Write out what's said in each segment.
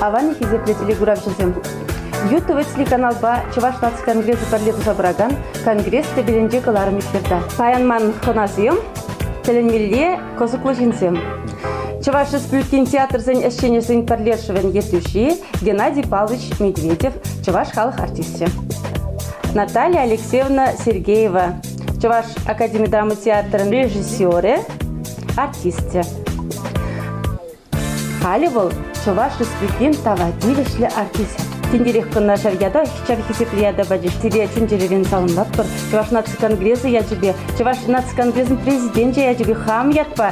Аван хисеплӗ телекуравҫӑсем! ЮТВ телеканалпа Чӑваш наци конгресӗ пӗрле туса пыракан Конгресс тӗпелӗнче кӑларӑм эфирта. Паян ман хӑнасем тӗлӗнмелле кӑсӑклӑ ҫынсем. Чӑваш Республикин театрсен ӗҫченӗсен пӗрлешӗвӗн ертӳҫи Геннадий Павлович Медведев, чӑваш халӑх артисчӗ. Наталья Алексеевна Сергеева, Чӑваш академи драма театрӗн режиссерӗ, артисчӗ. Халӗ вӑл Чӑваш Республикин тава тивӗҫлӗ артисчӗ. Тинтерех кӑна ҫав ята, ҫав хисеплӗ ята пачӗҫ. Сире чун-чӗререн саламлатпӑр. Чӑваш наци конгресӗ ячӗпе, Чӑваш наци конгресӗн президенчӗ ячӗпе хам ятпа.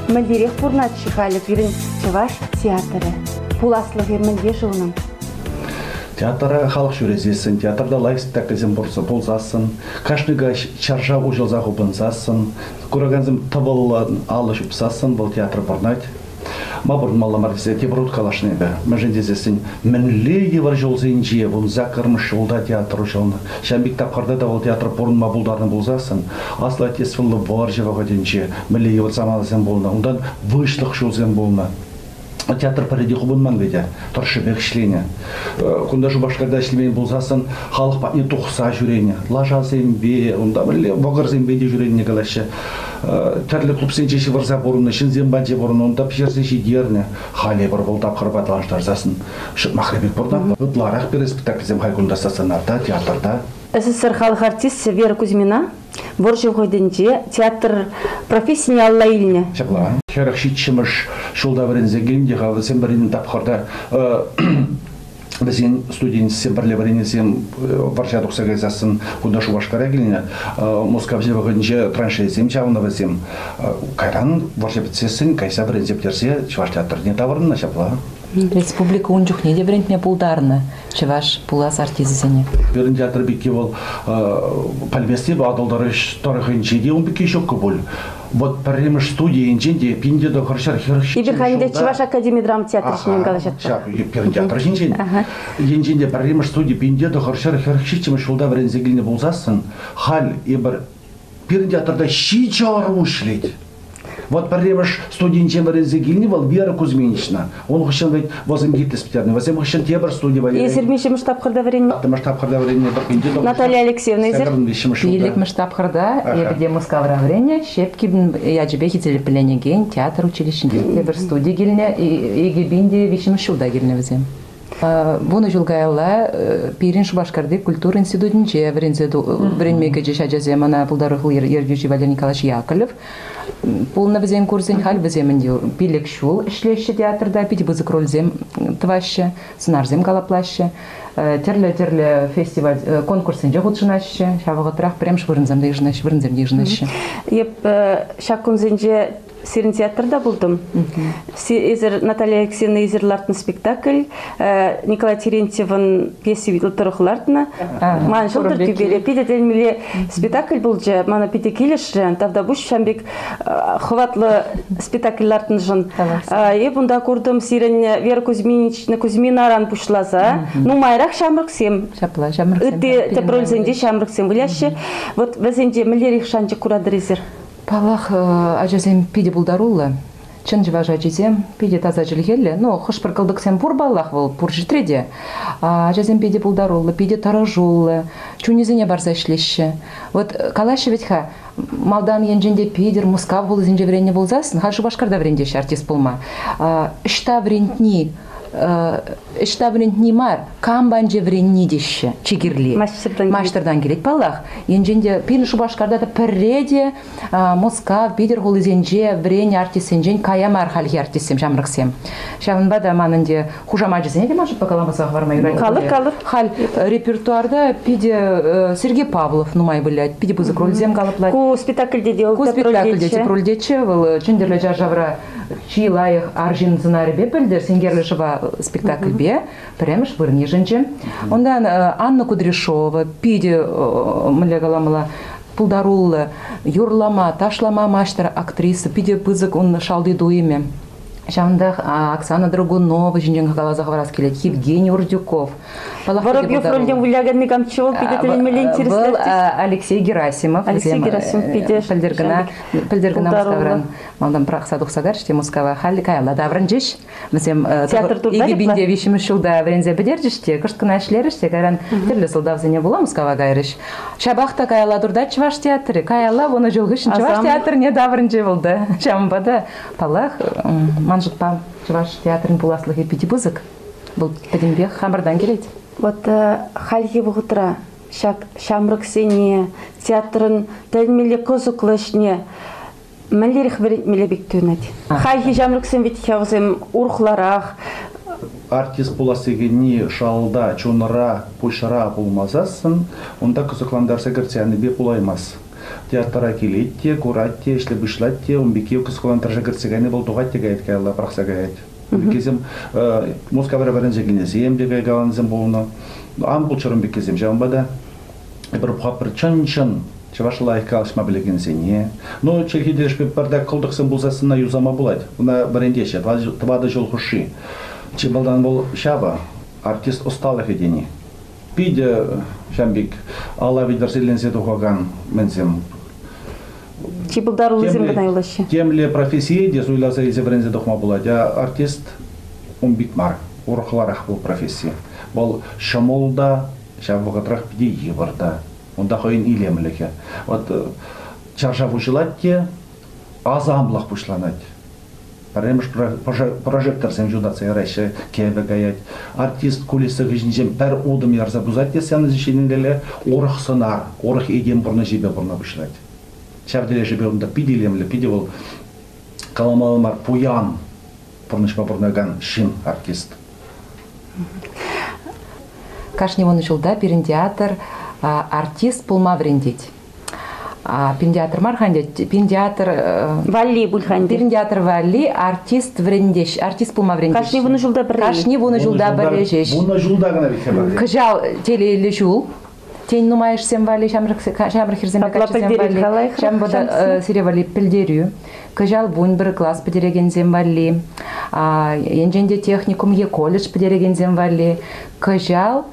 Мӗнлерех пурӑнать-ши халӗ пирӗн чӑваш театрӗ? Пуласлӑхӗ мӗнле-ши унӑн? Театра халӑх ҫӳресессӗн, театрта лайӑх спектакльсем пулсассӑн, кашни каҫ чаршав уҫӑлса хупӑнсассӑн, куракансем тӑвӑллӑн алӑ ҫупсассӑн вӑл театр пурӑнать. Ма пурӑнмалла мар тесе тепӗр хут калаҫнӑ эпӗ. Мӗншӗн тесессӗн мӗнле йывӑр ҫулсенче вунсаккӑрмӗш ҫулта театр уҫӑлнӑ. Ҫавӑн пек тапхӑрта та вӑл театр пурӑнма пултарнӑ пулсассӑн Аслӑ Отечествӑллӑ вӑрҫӑ вӑхӑтӗнче мӗнле йывӑр саманасем пулнӑ, унтан выҫлӑх ҫулсем пулнӑ. Театр пӗрре те хупӑнман вӗт, тӑршшӗпех ӗҫленӗ. Кунта Шупашкарта ӗҫлемен пулсассӑн халӑх патне тухса ҫӳренӗ. Лашасемпе, унта мӗнле вӑкӑрсемпе те ҫӳренине калаҫҫӗ. Тӗрлӗ клубсенче ҫывӑрса пурӑннӑ, ҫынсем патне пурӑннӑ, унта пӗҫерсе ҫитернӗ. Халӗ эпир вӑл тапхӑрпа танлаштарсассӑн ҫӑтмахри пек пурӑнатпӑр. Ытларах пирӗн спектакльсем халь кунта стационарта, театрта. СССР халӑх артисчӗ Вера Кузьмина вӑрҫӑ вӑхӑтӗнче театр профессине алла илнӗ. Ҫапла. 47-мӗш ҫулта вӗренсе килнӗ-ха вӗсем вӗреннӗ тапхӑрта вӗсен студентсем пӗрле вӗреннисем вӑрҫа тухса кайсассӑн кунта Шупашкара килнӗ. Мускав ҫывӑхӗнче траншейсем чавнӑ вӗсем. Кайран вӑрҫӑ пӗтсессӗн кайса вӗренсе пӗтерсе Чӑваш театрне таврӑннӑ ҫапла. Республика ун чухне те вӗрентме пултарнӑ чӑваш пулас артисчӗсене. Пирӗн театр пекки вӑл пӗлместӗп Атӑл тӑрӑхӗнче те ун пекки ҫуккӑ пуль. Вот пӗрремӗш студи енчен те 1947 Эпир халӗ Чӑваш академи драма театрӗ ҫинчен калаҫатпӑр. Ҫак пирӗн театр ҫинчен. Енчен те пӗрремӗш студи 1947 ҫулта вӗренсе килнӗ пулсассӑн, халь эпир пирӗн театрта ҫичӗ ӑру ӗҫлет. Вот пӗрремӗш студийӗнче вӗренсе килнӗ вӑл Вера Кузьминична. Ун хыҫҫӑн ведь вӗсем Гитлес пӗтернӗ. Вӗсем хыҫҫӑн тепӗр студи валли. Эсир миҫемӗш тапхӑрта вӗреннӗ? Аттӑмӗш тапхӑрта вӗреннӗ. Наталья Алексеевна, эсир? Пиллӗкмӗш тапхӑрта эпӗ те Мускавра вӗреннӗ. Щепкин ячӗпе хисепленекен театр училищинче. Тепӗр студи килнӗ. 2003 ҫулта килнӗ вӗсем. Вунӑ ҫул каялла пирӗн Шупашкарти культура институтӗнче вӗренсе вӗренме кӗчӗҫ ачасем. Ӑна пултарулӑх ертӳҫи Валерий Николаевич Яковлев пулнӑ вӗсен курсӗн. Халь вӗсем ӗнтӗ 5 ҫул ӗҫлеҫҫӗ театрта, питӗ пысӑк рольсем тӑваҫҫӗ, сӑнарсем калаплаҫҫӗ. Тӗрлӗ-тӗрлӗ фестиваль, конкурссенче хутшӑнаҫҫӗ. Ҫав вӑхӑтрах пӗрремӗш вырӑнсем те йышӑнаҫҫӗ, вырӑнсем те йышӑнаҫҫӗ. Эп ҫак кунсенче Сирӗн театрта пултӑм. Эсир Наталья Алексеевна эсир лартнӑ спектакль Николай Терентьевӑн пьеси тӑрӑх лартнӑ. Ман ҫӑлтӑр тӳпере питӗ тӗлӗнмелле спектакль пулчӗ. Мана питӗ килӗшрӗ. Тавтапуҫ ҫавӑн пек хӑватлӑ спектакль лартнӑшӑн. Эп унта куртӑм сирӗн Вера Кузьминична Кузьминаран пуҫласа нумайрах ҫамрӑксем. Ҫапла, ҫамрӑксем. Ытти тӗп рольсенче ҫамрӑксем выляҫҫӗ. Вот вӗсенче мӗнлерех шанчӑк куратӑр эсир? Паллах, ачасем питӗ пултаруллӑ. Чӑн чӑваш ачисем питӗ таса чӗлхеллӗ. Ну, хӑш-пӗр кӑлтӑксем пур паллах вӑл, пур ҫӗртре те. Ачасем питӗ пултаруллӑ, питӗ тӑрӑшуллӑ, чунӗсене парса ӗҫлеҫҫӗ. Вот калаҫҫӗ вӗт-ха, малтан енчен те Питӗр, Мускав хулисенче вӗреннӗ пулсассӑн, халь Шупашкарта вӗрентеҫҫӗ артист пулма. Ӑҫта вӗрентни ӑҫта вӗрентни мар, кам панче вӗренни теҫҫӗ чи кирли. Маҫтӑртан Маҫтӑртан килет паллах. Енчен те пирӗн Шупашкарта та пӗрре те Мускав, Питӗр хулисенче вӗреннӗ артистсенчен кая мар хальхи артистсем, ҫамрӑксем. Ҫавӑнпа та манӑн те хушамачӗсене те маншӑн каламаса хӑварма юрать. Калӑр, калӑр. Халь репертуарта питӗ Сергей Павлов нумай вылять, питӗ пысӑк рольсем калӑплать. Ку спектакльте те Ку спектакльте тӗп рольтеччӗ. Вӑл Чӗнтӗрлӗ чаршавра Чи лайӑх арҫын сӑнарӗпе пӗлтӗр Синкерлӗ шӑпа спектакльпе пӗрремӗш вырӑн йышӑнчӗ. Унтан Анна Кудряшова питӗ мӗнле каламалла пултаруллӑ, юрлама, ташлама маҫтӑр актриса, питӗ пысӑк ун шалти туйӑмӗ. Ҫавӑнтах Оксана Драгунова ҫинчен каласа хӑварас килет. Евгений Урдюков. Воробьев рольне вылякан никамччӗ вӑл питӗ тӗлӗнмелле интереслӗ Вӑл Алексей Герасимов. Алексей Герасимов питӗ пӗлтӗр кӑна пӗлтӗр кӑна Мускавран малтан пӑрахса тухса карӗҫ те Мускава халь каялла таврӑнчӗҫ. Вӗсем театр 2003 ҫулта вӗренсе пӗтерчӗҫ те, кӑшт кӑна ӗҫлерӗҫ те, кайран тӗрлӗ сӑлтавсене пула Мускава кайрӗҫ. Ҫапах та каялла туртать Чӑваш театрӗ. Каялла вунӑ ҫул хыҫҫӑн Чӑваш театрне таврӑнчӗ вӑл та. Ҫавӑнпа та, паллах, ман шутпа, Чӑваш театрӗн пуласлӑхӗ питӗ пысӑк. Вӑл пӗтӗмпех хамӑртан килет. Вот хальхи вӑхӑтра ҫак ҫамрӑксене театрӑн тӗлӗнмелле кӑсӑклӑ ӗҫне мӗнлерех вӗрентмелле пек туйӑнать? Хальхи ҫамрӑксем ведь вӗсем урӑхларах. Артист пулас текенни шалта, чунра, пуҫра пулмасассӑн унта кӑсӑклантарса кӗртсе янипе пулаймасть. Театра килет те, курать те, ӗҫле пуҫлать те, ун пекки кӑсӑклантарса кӗртсе кайни вӑл тухать те каять, каялла пӑрахса каять. Пеккисем Мускавра вӗренсе килнисем те кайкалансем пулнӑ. Ан пулччӑр ун пеккисем. Ҫавӑнпа та эпир пӑхатпӑр чӑн-чӑн чӑваш лайӑх калаҫма пӗлекенсене. Ну, чӗлхе тӗлӗшпе пӗртак кӑлтӑксем пулсассӑн юсама пулать. Ӑна вӗрентеҫҫӗ тӑватӑ ҫул хушши. Чи малтан вӑл ҫавӑ, артист ӑсталӑхӗ тени. Питӗ ҫам пек алла витӗрселенсе тухакан мӗнсем. Чи пултаруллисем кӑна юлаҫҫӗ. Темле профессие те суйласа илсе вӗренсе тухма пулать, а артист ун пек мар, урӑхларах вӑл професси. Вӑл ҫӑмӑл та, ҫав вӑхӑтрах питӗ йывӑр та. Унта хӑйӗн илемлӗхӗ. Вот чаршав уҫӑлать те асамлӑх пуҫланать. Пӗрремӗш прожекторсем ҫутатса яраҫҫӗ, кӗвӗ каять. Артист кулиса хыҫӗнчен пӗр утӑм ярса пусать те сцена ҫинелле урӑх сӑнар, урӑх этем пурнӑҫӗпе пурӑна пуҫлать. Ҫав тӗлӗшӗпе унта питӗ илемлӗ, питӗ вӑл каламалла мар пуян пурнӑҫпа пурӑнакан ҫын артист. Кашни вунӑ ҫулта пирӗн театр артист пулма вӗрентет. Пин театр мар-ха ӗнтӗ, пин театр валли пуль-ха ӗнтӗ. Пирӗн театр валли артист вӗрентеҫ, артист пулма вӗрентеҫ. Кашни вунӑ ҫулта пӗрре. Кашни вунӑ ҫулта пӗрре ҫеҫ. Вунӑ ҫулта кӑна витсе пӗрре. Кӑҫал телейлӗ ҫул. Тен, нумайӑшсем валли, ҫамрӑк хӗрсемпе каччӑсем валли. Ҫавӑнпа та сире валли пӗлтерӳ. Кӑҫал вунпӗр класс пӗтерекенсем валли, енчен те техникум е колледж пӗтерекенсем валли. Кӑҫал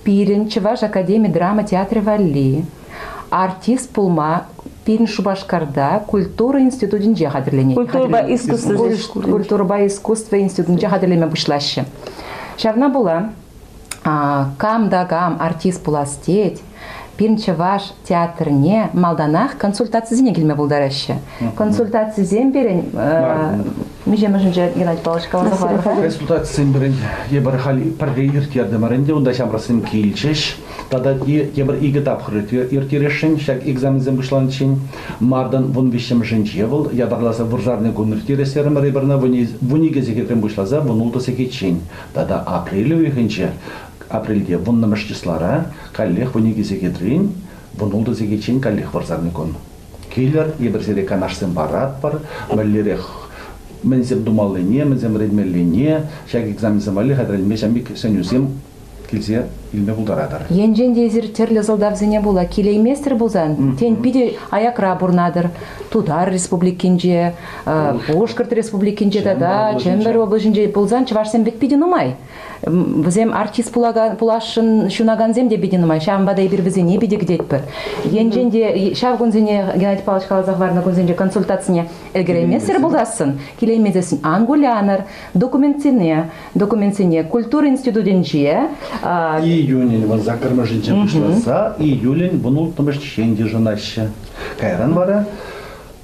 пирӗн Чӑваш академи драма театрӗ валли артист пулма пирӗн Шупашкарта культура институтӗнче хатӗрленет. Культурӑпа искусство культурӑпа искусство институтӗнче хатӗрлеме пуҫлаҫҫӗ. Ҫавна пула кам та кам артист пулас тет, пирӗн чӑваш театрне малтанах консультацисене килме пултараҫҫӗ. Консультацисем пирӗн миҫемӗшӗнче Геннадий Павлович каласа хӑварнӑ? Консультацисем пирӗн эпир халь пӗрре ирттертӗмӗр ӗнтӗ, унта ҫамрӑксем килчӗҫ. Тата тепӗр икӗ тапхӑр ирттересшӗн ҫак экзаменсем пуҫланиччен. Мартӑн вунвиҫҫӗмӗшӗнче вӑл ятарласа вырсарни кун ирттерес терӗмӗр эпир ӑна вуникӗ сехетрен пуҫласа вунултӑ сехетчен. Тата апрель уйӑхӗнче, апрельте вуннӑмӗш числара каллех вуникӗ сехетрен вунултӑ сехетчен каллех вырсарни кун. Килӗр, эпир сире канашсем паратпӑр, мӗнлерех мӗнсем тумаллине, мӗнсем вӗренмеллине, ҫак экзаменсем валли хатӗрленме ҫав пек сӗнӳсем килсе илме пултаратӑр. Енчен те эсир тӗрлӗ сӑлтавсене пула килейместӗр пулсан, тен, питӗ аякра пурӑнатӑр. Тутар Республикинче, Пушкӑрт Республикинче тата Чӗмпӗр облаҫӗнче пулсан чӑвашсем пек питӗ нумай. Вӗсем артист пуласшӑн ҫунакансем те питӗ нумай. Ҫавӑнпа та эпир вӗсене питӗ кӗтетпӗр. Енчен те ҫав кунсене Геннадий Павлович каласа хӑварнӑ кунсенче консультацине ӗлкӗрейместӗр пулсассӑн, килеймесессӗн ан кулянӑр. Документсене, документсене культура институтӗнче Июнӗн вунсаккӑрмӗшӗнче пуҫласа июлӗн вунулттӑмӗшчен йышӑнаҫҫӗ. Кайран вара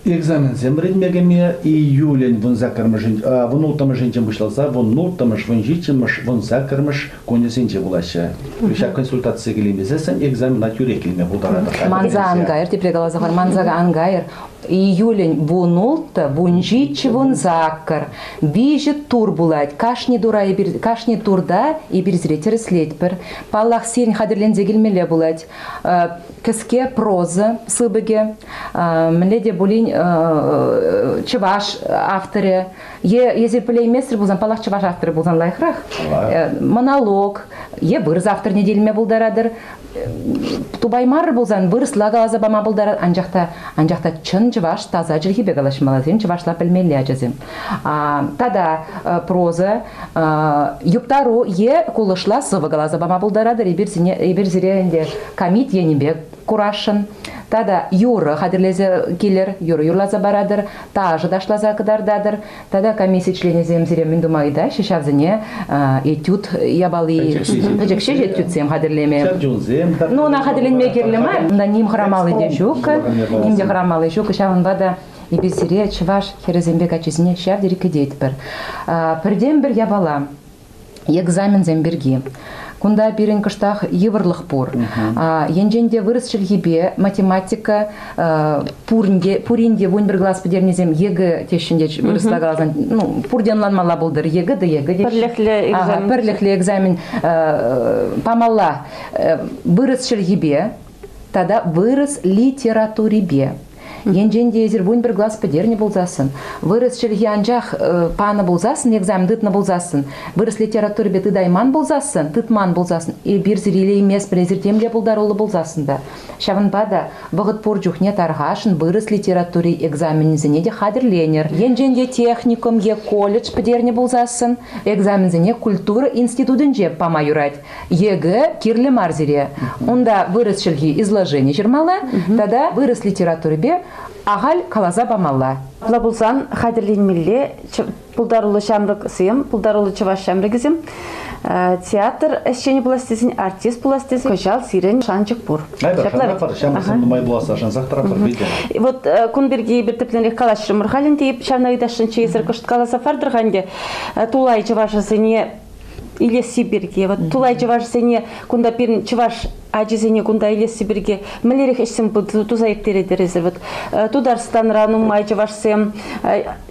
экзаменсем вӗренме кӗме июлӗн вунулттӑмӗшӗнчен пуҫласа вунулттӑмӗш, вунҫиччӗмӗш, вунсаккӑрмӗш кунӗсенче пулаҫҫӗ. Ҫак консультацие килеймесессӗн экзамена тӳрех килме пултаратӑр. Манса ан кайӑр, тепре каласа хӑвар, манса ан кайӑр. Июлӗн вунулттӑ, вунҫиччӗ, вунсаккӑр. Виҫӗ тур пулать. Кашни тура эпир, кашни турта эпир сире тӗрӗслетпӗр. Паллах, сирӗн хатӗрленсе килмелле пулать. Кӗске проза сыпӑкӗ, мӗнле те пулин чӑваш авторӗ е эсир пӗлейместӗр пулсан, паллах, чӑваш авторӗ пулсан лайӑхрах. Монолог е вырӑс авторне те илме пултаратӑр. Тупаймарӑр пулсан вырӑсла каласа пама пултарать, анчах та анчах та чӑн чӑваш таса чӗлхепе калаҫмалла, чӑвашла пӗлмелле ачасем. Тата проза, юптару е кулӑшла сӑвӑ каласа пама пултаратӑр. Эпир сине эпир сире ӗнтӗ камит енӗпе курасшӑн. Тата юрӑ хатӗрлесе килӗр, юрӑ юрласа паратӑр, ташӑ ташласа кӑтартатӑр. Тата комисси членӗсем сире мӗн тума ыйтаҫҫӗ, ҫавсене этюд япали, пӗчӗк ҫеҫ этюдсем хатӗрлеме. Чӗрчунсем. Ну, ӑна хатӗрленме кирлӗ мар. Унта ним хӑрамалли те ҫук, ним те хӑрамалли ҫук. Ҫавӑнпа та эпир сире чӑваш хӗрӗсемпе каччисене ҫав тери кӗтетпӗр. Пӗртен-пӗр япала экзаменсем пирки. Кунта пирӗн кӑштах йывӑрлӑх пур. Енчен те вырӑс чӗлхипе математика пурин те пурин те 11 класс пӗтернисем ЕГЭ теҫҫӗ те вырӑсла каласан, ну, пурте ӑнланмалла пултӑр, ЕГЭ да ЕГЭ теҫҫӗ. Пӗрлӗхлӗ экзамен. Пӗрлӗхлӗ экзамен памалла вырӑс чӗлхипе тата вырӑс литературипе. Енчен те эсир 11 класс пӗтернӗ пулсассӑн, вырӑс чӗлхи анчах панӑ пулсассӑн, экзамен тытнӑ пулсассӑн, вырӑс литературипе тытайман пулсассӑн, тытман пулсассӑн, эпир сире илейместпӗр, эсир темле пултаруллӑ пулсассӑн та. Ҫавӑнпа та вӑхӑт пур чухне тархасшӑн вырӑс литератури экзаменӗсене те хатӗрленӗр. Енчен те техникум е колледж пӗтернӗ пулсассӑн, экзаменсене культура институтӗнче пама юрать. ЕГЭ кирлӗ мар сире. Унта вырӑс чӗлхи изложени ҫырмалла тата вырӑс литературипе ахаль каласа памалла. Апла пулсан хатӗрленмелле пултаруллӑ ҫамрӑксем, пултаруллӑ чӑваш ҫамрӑкӗсем театр ӗҫченӗ пулас тесен, артист пулас тесен кӑҫал сирӗн шанчӑк пур. Ҫапла ҫамрӑксем нумай пуласса шансах тӑратпӑр питӗ. Вот кун пирки эпир тӗплӗнрех калаҫрӑмӑр. Халь ӗнтӗ ҫавна ыйтасшӑнччӗ эсир кӑшт каласа партӑр-ха ӗнтӗ тулай чӑвашӗсене илесси пирки. Вот тулай чӑвашсене кунта пирӗн чӑваш ачисене кунта илесси пирки мӗнлерех ӗҫсем туса ирттеретӗр эсир? Вот Тутарстанра нумай чӑвашсем,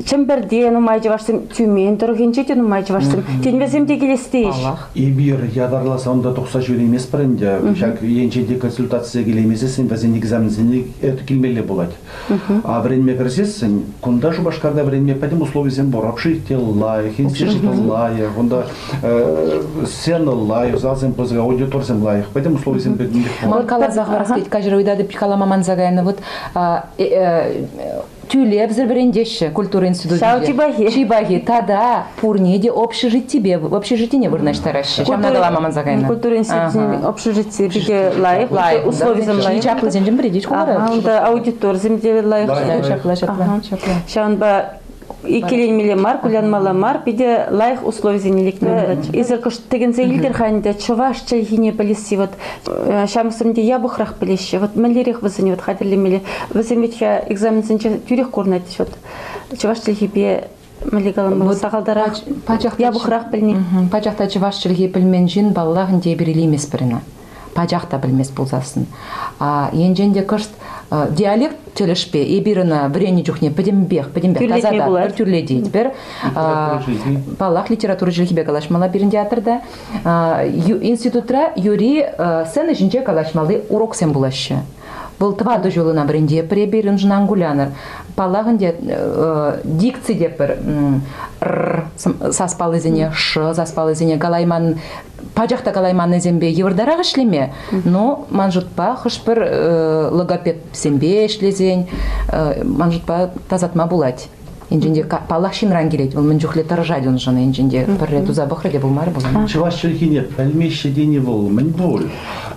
Чӗмпӗрте нумай чӑвашсем, Тюмень тӑрӑхӗнче те нумай чӑвашсем. Тен, вӗсем те килес тейӗҫ? Эпир ятарласа унта тухса ҫӳрейместпӗр ӗнтӗ. Ҫак енчен те консультацие килеймесессӗн вӗсен экзаменсене килмелле пулать. А вӗренме кӗрсессӗн кунта Шупашкарта вӗренме пӗтӗм условисем пур. Общежити лайӑх, институт лайӑх, унта сцена лайӑх, залсем пысӑк, аудиторсем лайӑх. Пӗтӗм условисем пӗтӗмпех пур. Ман каласа хӑварас килет, каҫӑр ыйтатӑп, калама манса кайнӑ. Вот тӳлевсӗр вӗрентеҫҫӗ культура институтӗнче. Ҫав чи пахи. Чи пахи. Тата пурне те общежитипе, общежитине вырнаҫтараҫҫӗ. Ҫавна калама манса кайнӑ. Культура институтӗн общежитийӗ питӗ лайӑх, условисем лайӑх. Чаплисенчен пӗри те шкулра. Унта аудиторсем те лайӑх. Ҫапла, ҫапла, ҫапла. Ҫавӑнпа иккӗленмелле мар, кулянмалла мар, питӗ лайӑх условисене лекнӗ. Эсир кӑшт тӗкӗнсе илтӗр-ха ӗнтӗ, чӑваш чӗлхине пӗлесси вот ҫамрӑксем те япӑхрах пӗлеҫҫӗ. Вот мӗнлерех вӗсене вот хатӗрлемелле? Вӗсем ведь-ха экзаменсенче тӳрех курӑнать вот чӑваш чӗлхипе мӗнле каламалла, сахалтарах, япӑхрах пӗлни. Пачах та чӑваш чӗлхи пӗлмен ҫын, паллах, ӗнтӗ эпир илейместпӗр ӑна. Пачах та пӗлмест пулсассӑн. Енчен те кӑшт диалект тӗлӗшпе эпир ӑна вӗреннӗ чухне пӗтӗмпех, пӗтӗмпех тасататпӑр, тӳрлететпӗр. Паллах, литература чӗлхипе калаҫмалла пирӗн театрта. Институтра юри сцена ҫинче калаҫмалли уроксем пулаҫҫӗ. Вӑл тӑватӑ ҫул ӑна вӗрентетпӗр эпир, уншӑн ан кулянӑр. Паллах ӗнтӗ, дикци тетпӗр, р саспаллисене, ш саспаллисене калайман, пачах та калайманнисемпе йывӑртарах ӗҫлеме, но ман шутпа хӑш-пӗр логопедсемпе ӗҫлесен, ман шутпа тасатма пулать. Енчен те паллах ҫынран килет, вӑл мӗн чухлӗ тӑрӑшать уншӑн, енчен те пӗрре туса пӑхрӗ те пулмарӗ пулсан. Чӑваш чӗлхине пӗлмеҫҫӗ тени вӑл мӗн пуль?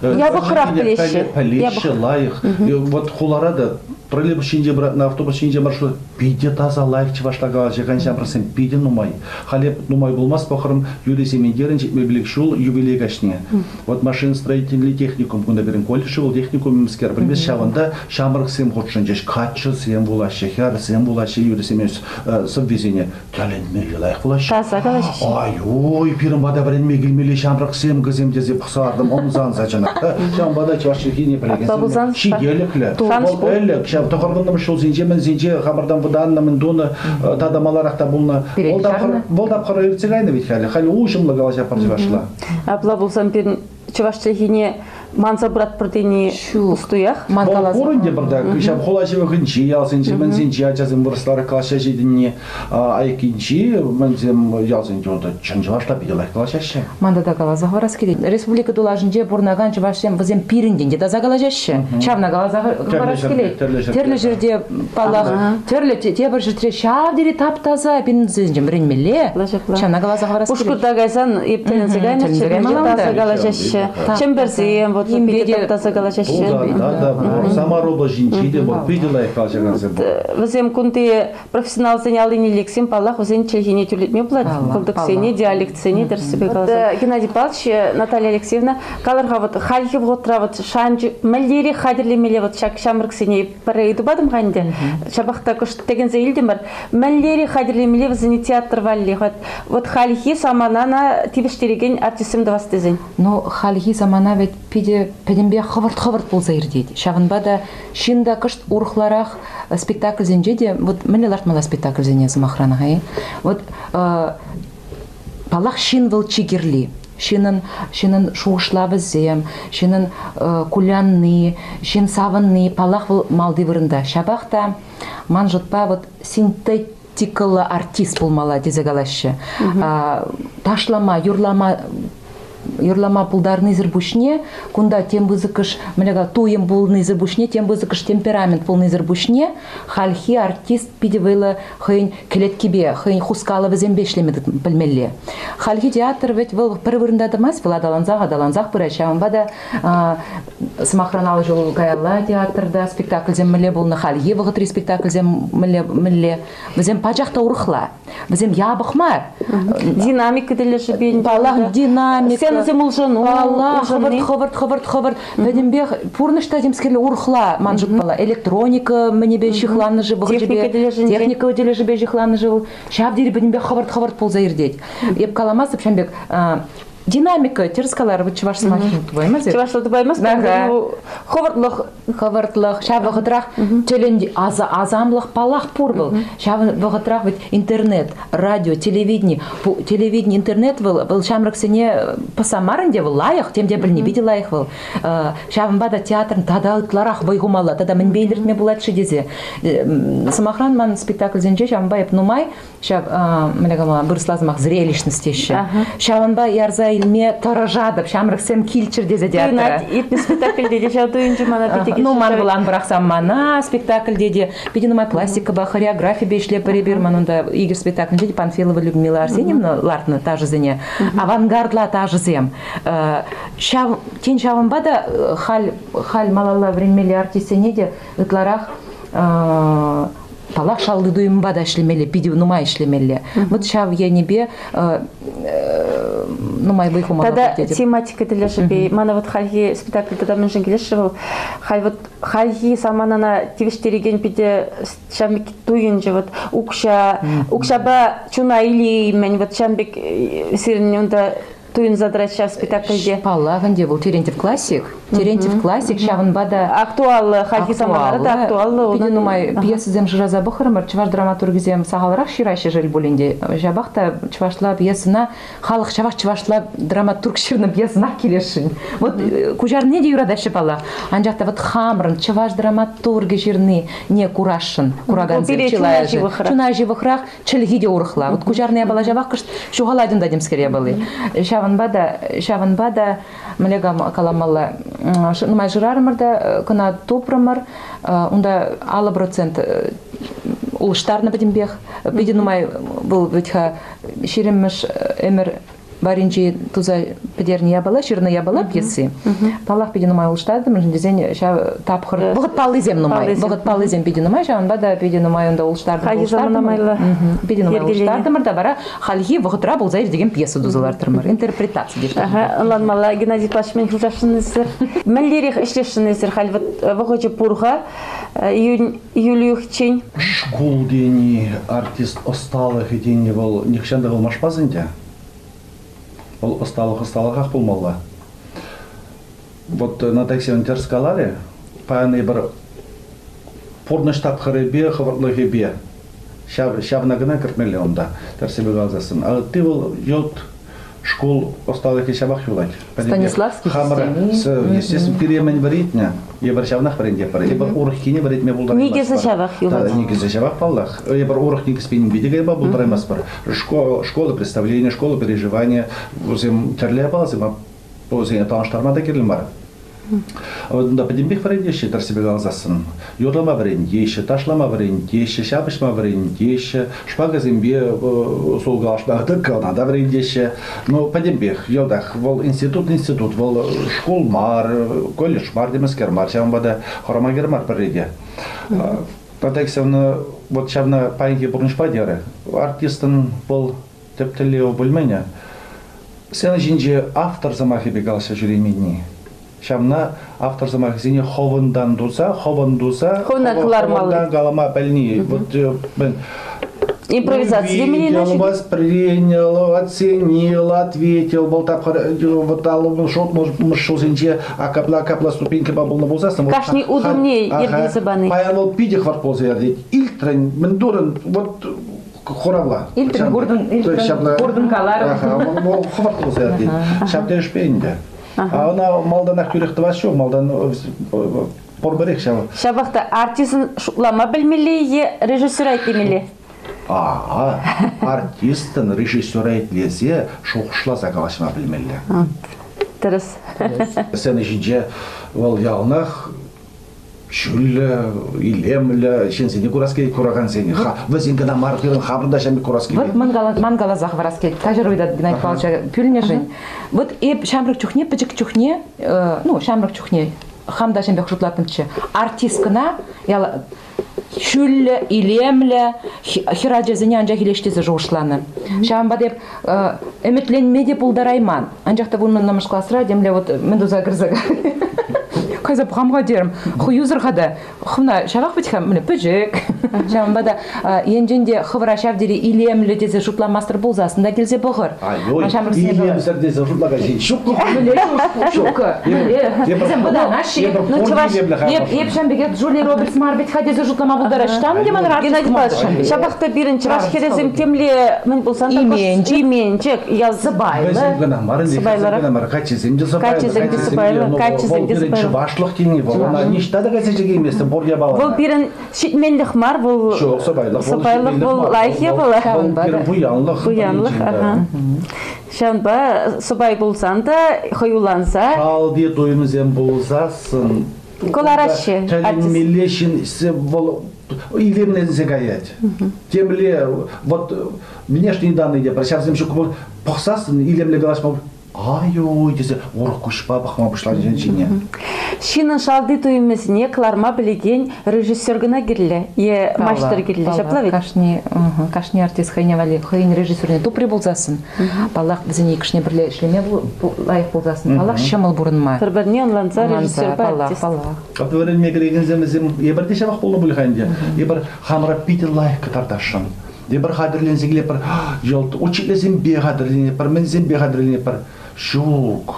Япӑхрах пӗлеҫҫӗ. Пӗлеҫҫӗ лайӑх. Вот хулара та троллейбус ҫинче на автобус ҫинче маршрут питӗ таса лайӑх чӑвашла калаҫакан ҫамрӑксем питӗ нумай. Халӗ нумай пулмасть пӑхрӑм Юрий Сементерӗн 75 ҫул юбилей каҫне. Вот машиностроительный техникум кунта пирӗн колледж вӑл техникумскер пӗлмест ҫавӑнта ҫамрӑксем хутшӑнчӗҫ, каччӑсем вулаҫҫӗ, хӗрсем вулаҫҫӗ Юрий Семенович сӑввисене. Тӗлӗнмелле лайӑх вулаҫҫӗ. Таса калаҫҫӗ. Ай-ой, пирӗн пата вӗренме килмелли ҫамрӑксем кӗсем тесе пӑхса лартӑм, ӑмсанса чӑнах та. Ҫавӑнпа та чӑваш чӗлхине пӗлекенсем ҫителӗклӗ. Вӑл ӗлӗк ҫав тӑхӑрвуннӑмӗш ҫулсенче мӗнсенче хамӑртан вӑтаннӑ, мӗн тунӑ, тата маларах та пулнӑ. Вӑл тапхӑр, вӑл тапхӑр иртсе кайнӑ вӗт халӗ. Халӗ уҫӑмлӑ калаҫатпӑр чӑвашла. Апла пулсан пирӗн чӑваш чӗлхине. Манса пыратпӑр тени пустуях. Ман калас. Пур ӗнтӗ пӗртак. Ҫав хула ҫывӑхӗнчи ялсенчи, мӗнсенчи ачасем вырӑсларах калаҫса ҫитӗнни, айккинчи мӗнсем ялсенче унта чӑн чӑвашла питӗ лайӑх калаҫаҫҫӗ. Ман тата каласа хӑварас килет. Республика тулашӗнче пурӑнакан чӑвашсем вӗсем пирӗнтен те таса калаҫаҫҫӗ. Ҫавна каласа хӑварас килет. Тӗрлӗ ҫӗрте, паллах, тӗрлӗ тепӗр ҫӗртре ҫав тери тап-таса пирӗнсенчен вӗренмелле. Ҫавна каласа хӑварас килет. Пушкӑрта кайсан эп тӗлӗнсе кайнӑччӗ, таса калаҫаҫҫӗ. Чӗмпӗрсем вот питӗ тап-таса калаҫаҫҫӗ. Да, да, Самар облаҫӗнчи те вӑл питӗ лайӑх калаҫакансем пур. Вӗсем кунти профессионалсен аллине лексен, паллах, вӗсен чӗлхине тӳрлетме пулать. Кӑлтӑксене, диалектсене тӗрӗссипе каласан. Геннадий Павлович, Наталья Алексеевна, калӑр-ха, вот хальхи вӑхӑтра вот шанчӑк мӗнлерех хатӗрлемелле вот ҫак ҫамрӑксене пӗрре ыйту патӑм-ха ӗнтӗ. Ҫапах та кӑшт тӗкӗнсе илтӗмӗр. Мӗнлерех хатӗрлемелле вӗсене театр валли? Вот хальхи саманана тивӗҫтерекен артистсем тӑвас тесен. Ну, хальхи самана ведь питӗ пӗтӗмпе хӑвӑрт-хӑвӑрт пулса иртет. Ҫавӑнпа та ҫын та кӑшт урӑхларах спектакльсенче те, вот мӗнле лартмалла спектакльсене сӑмахран-ха, вот паллах, ҫын вӑл чи кирли. Ҫыннӑн, ҫыннӑн шухӑшлавӗсем, ҫыннӑн кулянни, ҫын савӑнни, паллах, вӑл малти вырӑнта. Ҫапах та ман шутпа вот синтетикӑллӑ артист пулмалла тесе калаҫҫӗ. Ташлама, юрлама юрлама пултарнисӗр пуҫне кунта тем пысӑкӑш мӗнле туйӑм пулнисӗр пуҫне тем пысӑкӑш темперамент пулнисӗр пуҫне хальхи артист питӗ вӑйлӑ хӑйӗн кӗлеткипе, хӑйӗн хускалӑвӗсемпе ӗҫлеме пӗлмелле. Хальхи театр вӗт вӑл пӗр вырӑнта тӑмасть, вӑл аталансах, аталансах пырать. Ҫавӑнпа та сӑмахран 50 ҫул каялла театрта спектакльсем мӗнле пулнӑ, хальхи вӑхӑтри спектакльсем мӗнле, мӗнле, вӗсем пачах та урӑхла. Вӗсем япӑх мар. Динамика тӗлӗшӗпе. Паллах, динамика. Сценӑсем улшӑну. Паллах, хӑвӑрт, хӑвӑрт, хӑвӑрт, хӑвӑрт. Пӗтӗмпех пурнӑҫ та темскерле урӑхла ман шутпала. Электроника мӗнӗпе ҫыхланнӑ-ши вӑхӑчӗпе, техника тӗлӗшӗпе ҫыхланнӑ-ши вӑл. Ҫав тери пӗтӗмпех хӑвӑрт-хӑвӑрт пулса иртет. Эп каламастӑп ҫавӑн пек динамика, тӗрӗс каларӑр, вот чӑваш сӑмахӗ тупаймасть. Чӑвашла тупаймасть, хӑвӑртлӑх. Хӑвӑртлӑх. Ҫав вӑхӑтрах тӗлӗн асамлӑх паллах пур вӑл. Ҫав вӑхӑтрах ведь интернет, радио, телевидени, телевидени, интернет вӑл, вӑл ҫамрӑксене пӑсса мар ӗнтӗ вӑл лайӑх, тем те пӗлни питӗ лайӑх вӑл. Ҫавӑнпа та театрӑн тата ытларах вӑй хумалла, тата мӗнпе илӗртме пулать-ши тесе. Сӑмахран, ман спектакльсенче ҫавӑнпа эп нумай ҫав мӗнле калама вырӑсла сӑмах зрелищность теҫҫӗ. Ҫавӑнпа ярса илме тӑрӑшатӑп, ҫамрӑксем килччӗр тесе театра. Иртнӗ спектакльте те ҫав туйӑнчӗ мана питӗ. Ну, ман вӑл ан пӑрахсан мана спектакльте те питӗ нумай пластикӑпа, хореографипе ӗҫлепӗр эпир. Ман унта Игорь спектаклӗнче те Панфилова Людмила Арсеньевна лартнӑ ташӑсене. Авангардла ташӑсем. Ҫав, тен, ҫавӑнпа та халь, халь малалла вӗренмелли артистсене те ытларах паллах, шалти туйӑмпа та ӗҫлемелле, питӗ нумай ӗҫлемелле. Вот ҫав енӗпе нумай вӑй хумалла. Тата тематика тӗлӗшӗпе мана вот хальхи спектакль тата мӗншӗн килӗшрӗ вӑл. Халь вот хальхи саманана тивӗҫтерекен питӗ ҫав пек туйӑнчӗ вот укҫа, укҫапа чуна илеймӗн, вот ҫав пек сирӗн унта туйӑнса тӑрать ҫав спектакльте. Паллах ӗнтӗ, вӑл Терентьев классик. Терентьев классик, ҫавӑнпа та актуаллӑ, хальхи саманара та актуаллӑ. Питӗ нумай пьесӑсем шыраса пӑхрӑмӑр. Чӑваш драматургӗсем сахалрах ҫыраҫҫӗ шел пулин те. Ҫапах та чӑвашла пьесӑна халӑх ҫавах чӑвашла драматург ҫырнӑ пьесӑнах килесшӗн. Вот куҫарнине те юратаҫҫӗ паллах. Анчах та вот хамӑрӑн чӑваш драматургӗ ҫырни не курасшӑн куракансем чылайӑшӗ. Чуна ҫывӑхрах. Чӗлхи те урӑхла. Вот куҫарнӑ япала ҫавах кӑшт ҫухалать унта темскер япали. Ҫавӑнпа та, ҫавӑнпа та мӗнле каламалла, нумай шырарӑмӑр та кӑна тупрӑмӑр. Унта 50% улӑштарнӑ пӗтӗмпех. Питӗ нумай вӑл вӗт-ха 20-мӗш ӗмӗр варринчи туса пӗтернӗ япала, ҫырнӑ япала пьеси. Паллах, питӗ нумай улӑштартӑм, мӗншӗн тесен ҫав тапхӑр вӑхӑт паллисем нумай. Вӑхӑт паллисем питӗ нумай, ҫавӑнпа та питӗ нумай унта улӑштартӑм. Хальхи замана майлӑ. Питӗ нумай улӑштартӑмӑр та вара хальхи вӑхӑтра пулса иртекен пьеса туса лартрӑмӑр. Интерпретаци те. Ага, ӑнланмалла. Геннадий Павлович, мӗн хушасшӑн эсир? Мӗнлерех ӗҫлесшӗн эсир халь вӑхӑчӗ пур-ха июнь июль уйӑхчен? Шкул тени, артист ӑсталӑхӗ тени вӑл нихӑҫан та ылмашмасть ӗнтӗ. Вӑл ӑсталӑх ӑсталӑхах пулмалла. Вот Наталья Алексеевна тӗрӗс каларӗ. Паян эпир пурнӑҫ тапхӑрӗпе, Шкул ӑсталӑхӗ ҫавах юлать. Станиславский Хамӑр, естественно, пире мӗн вӗрентнӗ, эпир ҫавнах вӗрентетпӗр. Эпир урӑххине вӗрентме пултараймастпӑр. Никӗсӗ ҫавах юлать. Никӗсӗ ҫавах, паллах. Эпир урӑх никӗспе нимпе те кайма пултараймастпӑр. Школа представления, школа переживания, вӗсем тӗрлӗ япаласем, вӗсене танлаштарма та кирлӗ мар. Унта пӗтӗмпех вӗрентеҫҫӗ тӗрӗссипе каласассӑн. Юрлама вӗрентеҫҫӗ, ташлама вӗрентеҫҫӗ, ҫапӑҫма вӗрентеҫҫӗ, шпагӑсемпе сулкалашма кӑна та вӗрентеҫҫӗ. Ну, пӗтӗмпех, йӑлтах. Вӑл институт институт, вӑл шкул мар, колледж мар темӗскер мар, ҫавӑнпа та хӑрама кирлӗ мар пӗрре те. Тата ҫавна, вот ҫавна паянхи пурнӑҫпа терӗ. Артистӑн вӑл тӗп тӗллевӗ пулмӗнӗ. Сцена ҫинче автор сӑмахӗпе калаҫса ҫӳрейменни. Ҫавна автор сӑмахӗсене хӑвӑнтан туса, хӑвӑн туса, хӑвна кӑлармалли. Хӑвӑнтан калама пӗлни. Вот Импровизаци темене Воспринял, оценил, ответил. Вӑл тапхӑр вот аллӑмӗш ҫулсенче акапла-акапла ступенькӑпа пулнӑ пулсассӑн. Кашни утӑмне йӗркелесе пани. Паян вӑл питӗ хӑвӑрт пулса иртет. Илтрӗн, мӗн турӑн, вот хуравла. Илтрӗн, куртӑн, илтрӗн, куртӑн каларӑм. Вӑл хӑвӑрт пулса иртет. Ҫав тӗлӗшпе ӗнтӗ. А ӑна малтанах тӳрех тӑвас ҫук, малтан пурпӗрех ҫав. Ҫапах та артистӑн шутлама пӗлмелле е режиссера итлемелле? А, артистӑн режиссера итлесе шухӑшласа калаҫма пӗлмелле. Тӗрӗс. Сцена ҫинче вӑл яланах ҫӳллӗ, илемлӗ ҫынсене курас килет куракансене. Вӗсен кӑна мар, пирӗн хамӑр та ҫав курас килет. Вот ман каласа хӑварас килет. Каҫару ыйтать Геннадий Павловича пӳлнӗшӗн. Вот эп ҫамрӑк чухне, пӗчӗк чухне, ну, ҫамрӑк чухне хам та ҫын пек шутлаттӑмччӗ. Артисткӑна ҫӳллӗ, илемлӗ хӗр ачасене анчах илес тесе шухӑшланӑ. Ҫавӑнпа та эп ӗмӗтленме те пултарайман. Анчах та вуннӑмӗш класра темле вот мӗн туса кӗрсе кайса пӑхам-ха терӗм. Хӑюсӑр-ха та. Хӑвна ҫавах вӗт-ха, мӗне пӗчӗк. Ҫавӑнпа та енчен те хӑвӑра ҫав тери илемлӗ тесе шутламастӑр пулсассӑн та килсе пӑхӑр. Ай-ой, илемсӗр тесе шутлакан ҫын ҫук. Ҫук. Вӗсем вӑтанаҫҫӗ. Ну, чӑваш Эп ҫам пекех Джули Робертс мар вӗт-ха тесе шутлама пултараҫ. Там те манра Геннадий Павлович, ҫапах та пирӗн чӑваш хӗрӗсем темле мӗн пулсан та именчӗк, ял сӑпайлӑ. Вӗсем кӑна мар, сӑпайлӑрах. кӑна мар, каччисем те сӑпайлӑ. Каччисем те сӑпайлӑ, каччисем те сӑпайлӑ. Чӑвашлӑх тени вӑл, ӑна ниҫта та кайса чикейместӗн пур япала. Вӑл пирӗн ҫитменлӗх мар, вӑл Ҫук, сӑпайлӑх. Сӑпайлӑх вӑл лайӑх япала. Вӑл пирӗн пуянлӑх. Пуянлӑх, аха. Ҫавӑнпа сӑпай пулсан та хӑюланса. Шалти туйӑмсем пулсассӑн кӑлараҫҫӗ. Тӗлӗнмелле ҫын вӑл илемленсе каять. Темле вот внешние данные те ҫавсем ҫук пӑхсассӑн илемлӗ калаҫма Ай-ой тесе урӑх куҫпа пӑхма пуҫланӑ ҫын ҫине. Ҫыннӑн шалти туйӑмӗсене кӑларма пӗлекен режиссер кӑна кирлӗ е маҫтӑр кирлӗ. Ҫапла ведь? Кашни, кашни артист хӑйне валли хӑйӗн режиссерне тупрӗ пулсассӑн, паллах, вӗсене иккӗшне пӗрле ӗҫлеме лайӑх пулсассӑн, паллах, ҫӑмӑл пурӑнма. Пӗр-пӗрне ӑнланса режиссерпа паллах, артист. Паллах. Вӗренме кӗрекенсем вӗсем эпир те ҫавах пулнӑ пуль-ха ӗнтӗ. Эпир хамӑра питӗ лайӑх кӑтартасшӑн. Эпир хатӗрленсе килетпӗр, йӑлт учительсемпе хатӗрленетпӗр, мӗнсемпе хатӗрленетпӗр. Ҫук,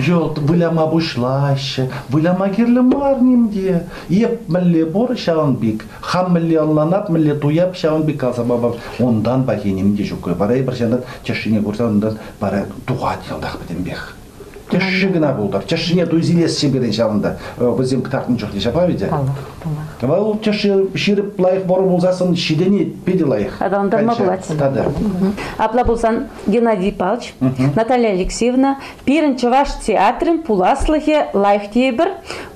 йӑлт выляма пуҫлаҫҫӗ. Выляма кирлӗ мар ним те. Эп мӗнле пур, ҫавӑн пек. Хам мӗнле ӑнланап, мӗнле туяп, ҫавӑн пек каласа памап. Унтан пахи ним те ҫук. Вара эпир ҫантан тӗшшине курсан унтан вара тухать йӑлтах пӗтӗмпех. Тӗшши кӑна пултӑр. Тӗшшине туйса илесчӗ пирӗн ҫавӑнта. Вӗсем кӑтартнӑ чухне ҫапла ведь? Паллах, паллах. Вӑл тӗшши ҫирӗп лайӑх вӑрӑ пулсассӑн ҫитӗнет питӗ лайӑх. Аталантарма пулать. Тата. Апла пулсан Геннадий Павлович, Наталья Алексеевна, пирӗн чӑваш театрӗн пуласлӑхӗ лайӑх тейӗпӗр.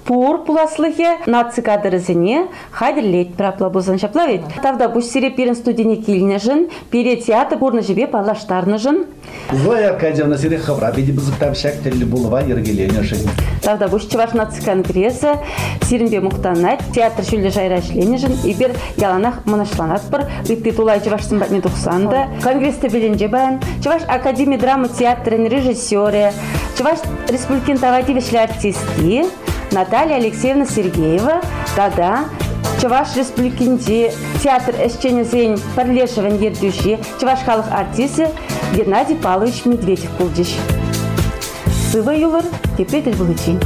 Пур пуласлӑхӗ наци кадрӗсене хатӗрлетпӗр апла пулсан ҫапла ведь? Тавтапуҫ сире пирӗн студине килнӗшӗн, пире театр пурнӑҫӗпе паллаштарнӑшӑн. Зоя Аркадьевна, сире хӑвра питӗ пысӑк тав ҫак тӗллӗ пулӑва йӗркеленӗшӗн. Тавтапуҫ Чӑваш наци конгресӗ сирӗнпе мухтанать. Театр ҫӳллӗ шайра ӗҫленӗшӗн эпир яланах мӑнаҫланатпӑр. Ытти тулай чӑвашсем патне тухсан та. Конгресс тӗпелӗнче паян Чӑваш академи драма театрӗн режиссерӗ, Чӑваш Республикин тава тивӗҫлӗ артистки Наталья Алексеевна Сергеева тата Чӑваш Республикинчи театр ӗҫченӗсен пӗрлешӗвӗн ертӳҫи, Чӑваш халӑх артисчӗ Геннадий Павлович Медведев пулчӗҫ. Сывӑ юлӑр, тепре тӗл пуличчен.